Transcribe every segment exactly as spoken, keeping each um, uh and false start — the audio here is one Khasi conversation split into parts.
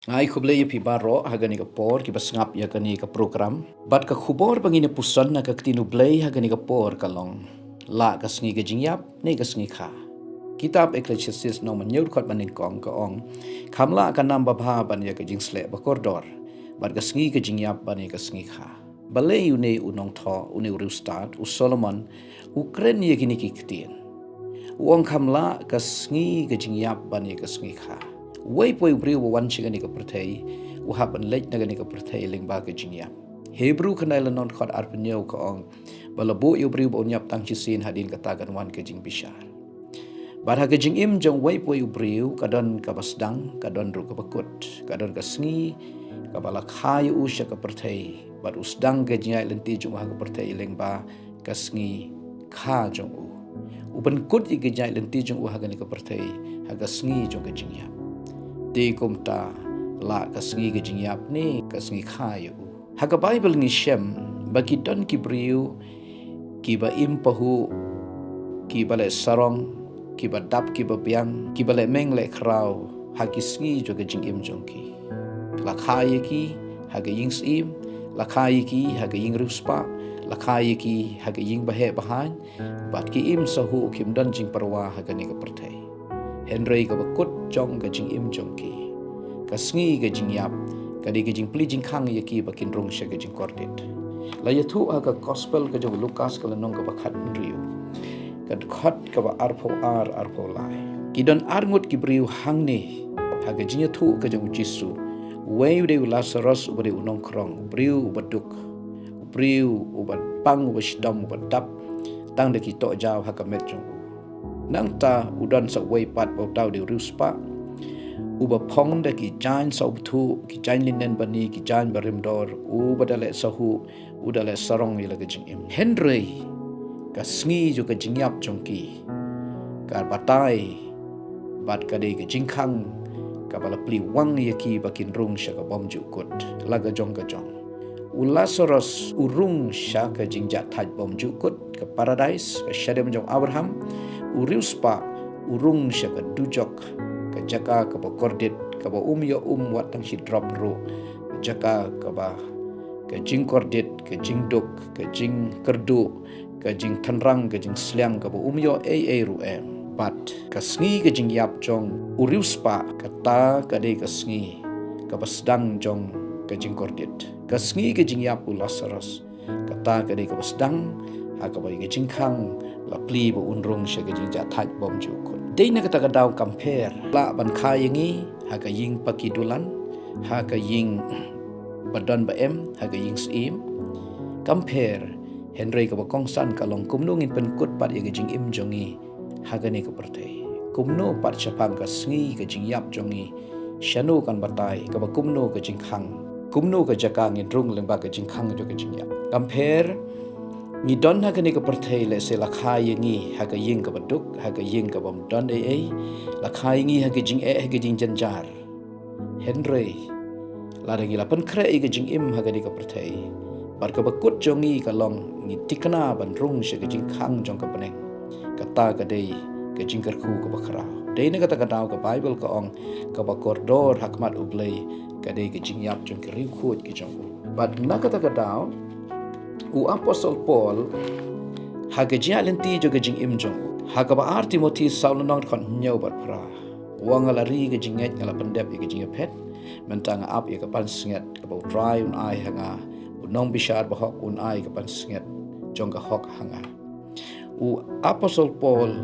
Nga ai khublei ïa phi baroh ha kane ka por kiba sngap ïa kane ka program. Bad ka khubor ba ngin ïa puson na ka ktien U Blei ha kane ka por ka long: Lah ka sngi ka jingïap ne ka sngi kha. Kitab Ecclesiastes lynnong ba hynñiew dkhot ba nyngkong ka ong: Kham lah ka nam babha ban ïa ka jingsleh bakordor, bad ka sngi ka jingïap ban ïa ka sngi kha. Balei une u nongthoh, une u riewstad, u Solomon, u kren ïa kine ki ktien? U ong kham lah ka sngi ka jingïap ban ïa ka sngi kha. Uwei pa uwei u briew ba wan sha kane ka pyrthei, u hap ban leit na kane ka pyrthei lyngba ka jingïap. Hebru khyndai lynnong dkhot arphew hynñiew ka ong ba la buh ïa u briew ba un ïap tang shisien, hadien kata kan wan ka jingbishar. Bad ha ka jingim jong uwei pa uwei u briew ka don kaba sdang, ka don ruh kaba kut, ka don ka sngi kaba la kha ïa u sha ka pyrthei, bad u sdang ka jingïaid lynti jong u ha ka pyrthei lyngba ka sngi kha jong u. U pynkut ïa ka jingïaid lynti jong u ha kane ka pyrthei ha ka sngi jong ka jingïap. Te kumta, lah ka sngi ka jingïap ne ka sngi kha ïa u. Ha ka Baibl ngi shem ba ki don ki briew kiba im pahuh, kiba leh sarong, kiba dap kiba biang, kiba leh meng leh khraw ha ki sngi jong ka jingim jong ki. La kha ïa ki ha ka ïing syiem, la kha ïa ki ha ka ïing riewspah, la kha ïa ki ha ka ïing baheh bahaiñ, bad ki im sahuh, kim don jingpyrwa ha kane ka pyrthei. Hynrei kaba kut jong ka jingim jong ki, ka sngi ka jingïap, ka dei ka jingplie jingkhang ïa ki ba kin rung sha ka jingkordit. La ïathuh ha ka Gospel ka jong u Lukas ka lynnong kaba khathynriew, ka dkhot kaba arphew ar, arphew lai. Ki don arngut ki briew hangne ha ka jingïathuh ka jong u Jisu. Uwei u dei u Lasaros uba dei u nongkhrong, u briew uba duk, u briew uba pang, uba shitom, uba dap tang da ki tohjaw ha ka met jong u. Nangta u don sa uwei pat ba uta u dei u riewspah, uba phong da ki jaiñ sawbthuh, ki jaiñ linen bani, ki jaiñ barim dor, uba da leh sahuh, u da leh sarong ïa la ka jingim. Hynrei ka sngi jong ka jingïap jong ki ka batai, bad ka dei ka jingkhang kaba la plie wang ïa ki ba kin rung sha ka bymjukut la ka jong ka jong. U Lasaros u rung sha ka jingjahthait bymjukut, ka paradais, ka shadem jong Abraham. U riewspah u rung sha ka dujok, ka jaka kaba kordit, kaba um ïoh um wat tang shi drop ruh, ka jaka kaba ka jingkordit, ka jingduk, ka jingkyrduh, ka jingtynrang, ka jingsliang, kaba um ïoh ei ei ruh em. Bad ka sngi ka jingïap jong u riewspah, kata ka dei ka sngi kaba sdang jong ka jingkordit. Ka sngi ka jingïap u Lasaros, kata ka dei kaba sdang ha kaba ïa ka jingkhang la plie ba un rung sha ka jingjahthait bymjukut. Dei na kata ka daw kam pher lah ban kha ïa ngi ha ka ïing paki dulan, ha ka ïing ba don ba em, ha ka ïing syiem. Kam pher, hynrei kaba kongsan ka long kumno ngin pynkut pat ïa ka jingim jong ngi ha kane ka pyrthei. Kumno pat shaphang ka sngi ka jingïap jong ngi, shano kan batai, kaba kumno ka jingkhang, kumno ka jaka ngin rung lyngba ka jingkhang jong ka jingïap. Kam pher, ngi don ha kane ka pyrthei, lehse la kha ïa ngi ha ka ïing kaba duk, ha ka ïing kaba ym don ei ei, la kha ïa ngi ha ka jingeh, ha ka jingjynjar. Hynrei lada ngi la pynkhreh ïa ka jingim ha kane ka pyrthei, bad kaba kut jong ngi ka long ngi thikna ban rung sha ka jingkhang jong ka bneng, kata ka dei ka jingkyrkhu kaba khraw. Dei na kata ka daw ka Baibl ka ong, kaba kordor ha khmat U Blei ka dei ka jingïap jong ki riewkhuid ki jong u. Bad na kata ka daw u Apostol Paul, ha ka jingïaid lynti jong ka jingim jong u, ha kaba ar Timothi saw lynnong dkhot hynñiew bad phra, u ong, nga la ri ka jingngeit, nga la pyndep ïa ka jingïaphet. Mynta nga ap ïa ka pansngiat kaba U Trai un ai ha nga, u nongbishar bahok un ai ka pansngiat jong ka hok ha nga. U Apostol Paul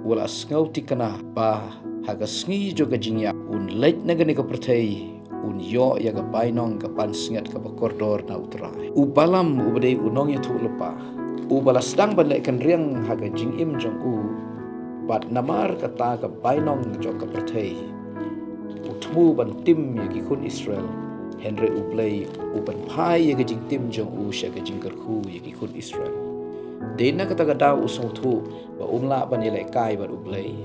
u la sngewthikna ba ha ka sngi jong ka jingïap un leit na kane ka pyrthei, un ïoh ïa ka bainong, ka pansngiat kaba kordor na U Trai. U Balaam uba dei u nongïathuhlypa, uba la sdang ban leh kynriang ha ka jingim jong u, bad namar kata ka bainong jong ka pyrthei, u thmu ban tim ïa ki khun Israel, hynrei U Blei u pynphai ïa ka jingtim jong u sha ka jingkyrkhu ïa ki khun Israel. Dei na kata ka daw u sngewthuh ba um lah ban ïalehkai bad U Blei,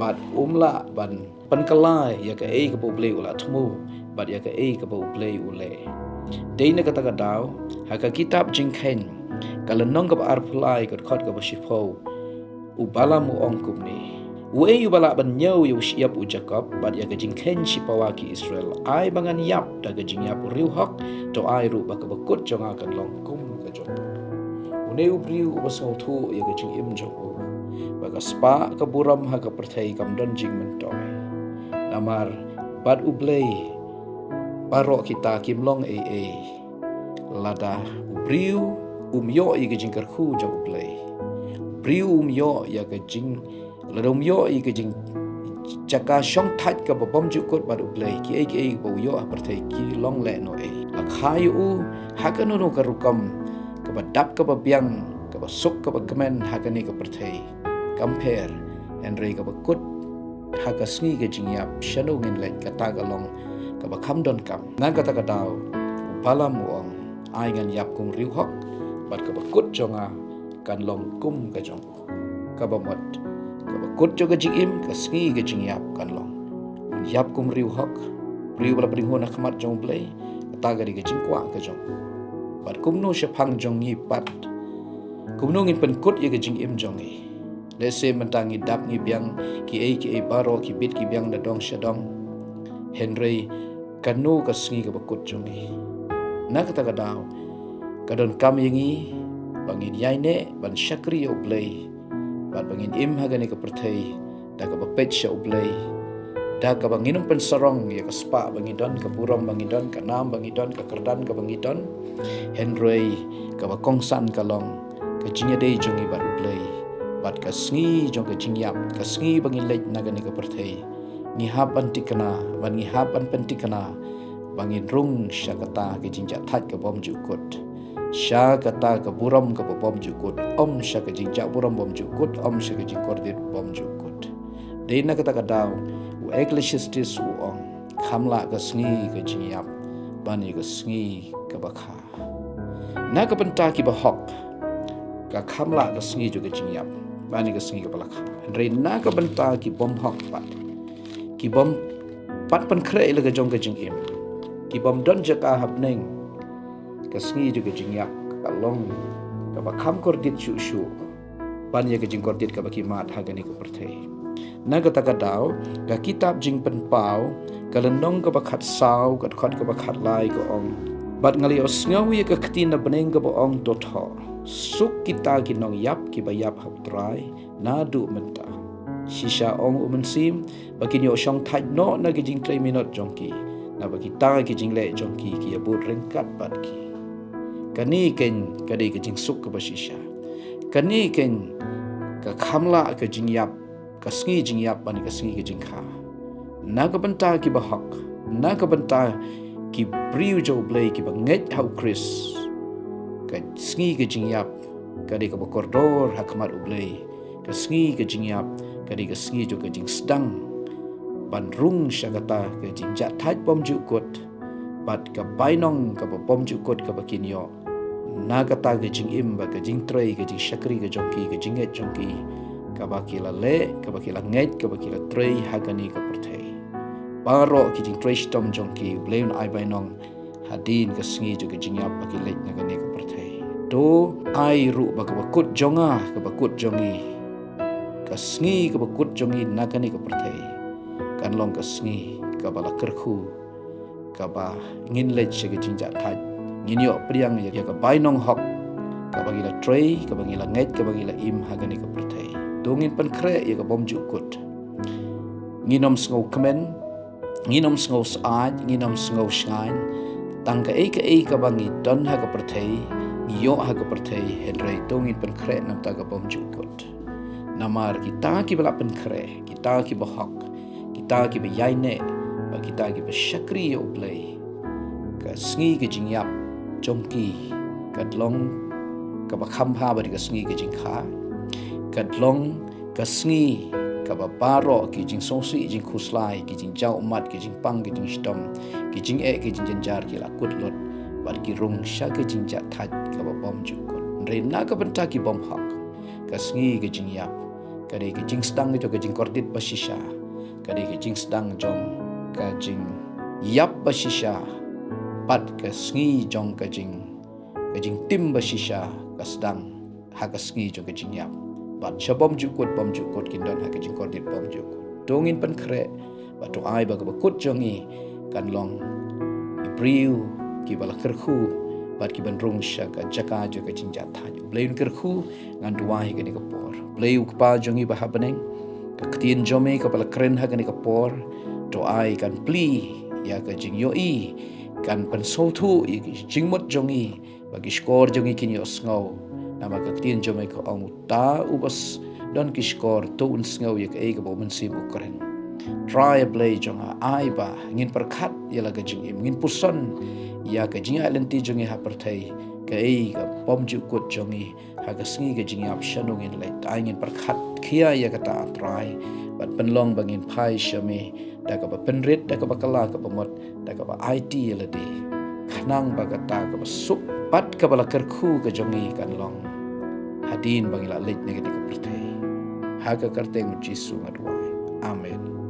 bad um lah ban pynkylla ïa kaei kaba U Blei u la thmu bad ïa kaei kaba U Blei u leh. Dei na kata ka daw, ha ka kitab Jingkheiñ, ka lynnong kaba arphew lai, ka dkhot kaba shiphew, u Balaam u ong kumne, Uei uba lah ban ñiew ïa u shyiap u Jakob, bad ïa ka jingkheiñ shipawa ki Israel? Ai ba ngan ïap da ka jingïap u riewhok, to ai ruh ba kaba kut jong nga kan long kum ka jong u. Une u briew uba sngewthuh ïa ka jingim jong u, ba ka spah ka burom ha ka pyrthei kam don jingmyntoi. Namar bad U Blei baroh kita kim long ei ei. Lada u briew um ïoh ïa ka jingkyrkhu jong U Blei, u briew um ïoh ïa ka jing, lada um ïoh ïa ka jing jaka shongthait kaba bymjukut bad U Blei, kiei kiei ba u ïoh ha pyrthei ki long lehnohei. La kha ïa u ha kano kano ka rukom, kaba dap kaba biang, kaba suk kaba kmen ha kane ka pyrthei. Kam pher, hynrei kaba kut ha ka sngi ka jingïap, shano ngin leit, kata ka long kaba kham donkam. Na kata ka daw u Balaam u ong, ai ngan ïap kum riewhok, bad kaba kut jong nga kan long kum ka jong u. Kaba mut, kaba kut jong ka jingim, ka sngi ka jingïap kan long, un ïap kum riewhok, briew ba la pynhun ha khmat jong U Blei. Kata ka dei ka jingkwah ka jong u. Bad kumno shaphang jong ngi pat? Kumno ngin pynkut ïa ka jingim jong ngi? Lehse mynta ngi dap ngi biang kiei kiei baroh, ki bit ki biang da dong sha dong. Hynrei kano ka sngi kaba kut jong ngi? Na kata ka daw ka donkam ïa ngi ba ngin ïaineh ban shakri ïa U Blei, bad ba ngin im ha kane ka pyrthei da kaba peit sha U Blei, da kaba ngin ym pynsarong ïa ka spah ba ngi don, ka burom ba ngi don, ka nam ba ngi don, ka kyrdan kaba ngi don. Hynrei kaba kongsan ka long ka jingïadei jong ngi bad U Blei. Bad ka sngi jong ka jingïap, ka sngi ba ngi leit na kane ka pyrthei, ngi hap ban thikna, bad ngi hap ban pynthikna ba ngin rung sha kata ka jingjahthait ka bymjukut, sha kata ka burom kaba bymjukut, ym sha ka jingjah burom bymjukut, ym sha ka jingkordit bymjukut. Dei na kata ka daw u Ecclesiastes u ong, kham lah ka sngi ka jingïap ban ïa ka sngi kaba kha. Na ka bynta kiba hok, ka kham lah ka sngi jong ka jingïap ban ïa ka sngi kaba la kha. Hynrei na ka bynta ki bym hok pat, ki bym pat pynkhreh ïa la ka jong ka jingim, ki bym don jaka ha bneng, ka sngi jong ka jingïap ka long kaba kham kordit shuh shuh ban ïa ka jingkordit kaba ki mad ha kane ka pyrthei. Na kata ka daw, ka kitab Jingpynpaw, ka lynnong kaba khatsaw, ka dkhot kaba khatlai ka ong, bad nga la ïohsngew ïa ka kti na bneng kaba ong, to thoh, suk kita ki nongïap kiba ïap ha U Trai naduh mynta. Shisha, ong U Mynsiem, ba kin ïoh shongthait noh na ka jingtrei minot jong ki, naba kita ki jingleh jong ki ki ïabud ryngkat bad ki. Kane keiñ ka dei ka jingsuk kaba shisha. Kane keiñ ka kham lah ka jingïap, ka sngi jingïap ban ïa ka sngi ka jingkha. Na ka bynta kiba hok, na ka bynta ki briew jong U Blei kiba ngeit ha U Khrist, ka sngi ka jingïap ka dei kaba kordor ha khmat U Blei. Ka sngi ka jingïap ka dei ka sngi jong ka jingsdang ban rung sha kata ka jingjahthait bymjukut, bad ka bainong kaba bymjukut kaba kin ïoh na kata ka jingim bad ka jingtrei, ka jingshakri ka jong ki, ka jingngeit jong ki, kaba ki la leh, kaba ki la ngeit, kaba ki la trei ha kane ka pyrthei. Baroh ki jingtrei shitom jong ki, U Blei un ai bainong hadien ka sngi jong ka jingïap ba ki leit na kane ka pyrthei. To ai ruh ba kaba kut jong nga, kaba kut jong ngi, ka sngi kaba kut jong ngi na kane ka pyrthei, kan long ka sngi kaba la kyrkhu, kaba ngin leit sha ka jingjahthait, ngin ïoh pdiang ïa ka bainong hok kaba ngi la trei, kaba ngi la ngeit, kaba ngi la im ha kane ka pyrthei. To ngin pynkhreh ïa ka bymjukut. Ngin ym sngewkmen, ngin ym sngewsyaid, ngin ym sngewshngaiñ. Tang kaei kaei kaba ngi don ha ka pyrthei, ngi ïoh ha ka pyrthei, hynrei to ngin pynkhreh na ka bynta ka bymjukut. Namar kita kiba la pynkhreh, kita kiba hok, kita kiba ïaineh, bad kita kiba shakri ïa U Blei, ka sngi ka jingïap jong ki ka long kaba kham bha bad ka sngi ka jingkha. Ka long ka sngi kaba baroh ki jingsngewsih jingkhuslai, ki jingjaw ummat, ki jingpang, ki jingshitom, ki jingeh, ki jingjynjar ki la kut lut, bad ki rung sha ka jingjahthait kaba bymjukut. Hynrei na ka bynta ki bym hok, ka sngi ka jingïap ka dei ka jingsdang jong ka jingkordit ba shisha, ka dei ka jingsdang jong ka jingïap ba shisha, bad ka sngi jong ka jing, ka jingtim ba shisha ka sdang ha ka sngi jong ka jingïap. bad sha bymjukut bymjukut kin don ha ka jingkordit bymjukut. To ngin pynkhreh bad to ai ba kaba kut jong ngi kan long ki briew kiba la kyrkhu bad kiban rung sha ka jaka jong ka jingjahthait. U Blei un kyrkhu, ngan duwai ha kane ka por. Blei u Kpa jong ngi ba ha bneng, ka ktien jong me kaba la kren ha kane ka por, to ai kan plie ïa ka jingïohi, kan pynsngewthuh ïa ki jingmut jong ngi, ba ki shkor jong ngi kin ïohsngew. Namar ka ktien jong me ka ong, uta uba s-, don ki shkor to un sngew ïa kaei kaba U Mynsiem u kren. Trai Blei jong nga, ai ba ngin pyrkhat ïa la ka jingim, ngin puson ïa ka jingïaid lynti jong ngi ha pyrthei, kaei ka bymjukut jong ngi, ha ka sngi ka jingïap shano ngin leit. Ai ngin pyrkhat khia ïa kata, Trai, bad pynlong ba ngin phai sha me da kaba pynrit, da kaba kylla, kaba mut, da kaba aiti ïa lade, khnang ba kata kaba suk bad kaba la kyrkhu ka jong ngi kan long hadien ba ngi la leit na kata ka pyrthei. Ha ka kyrteng U Jisu nga duwai. Amen.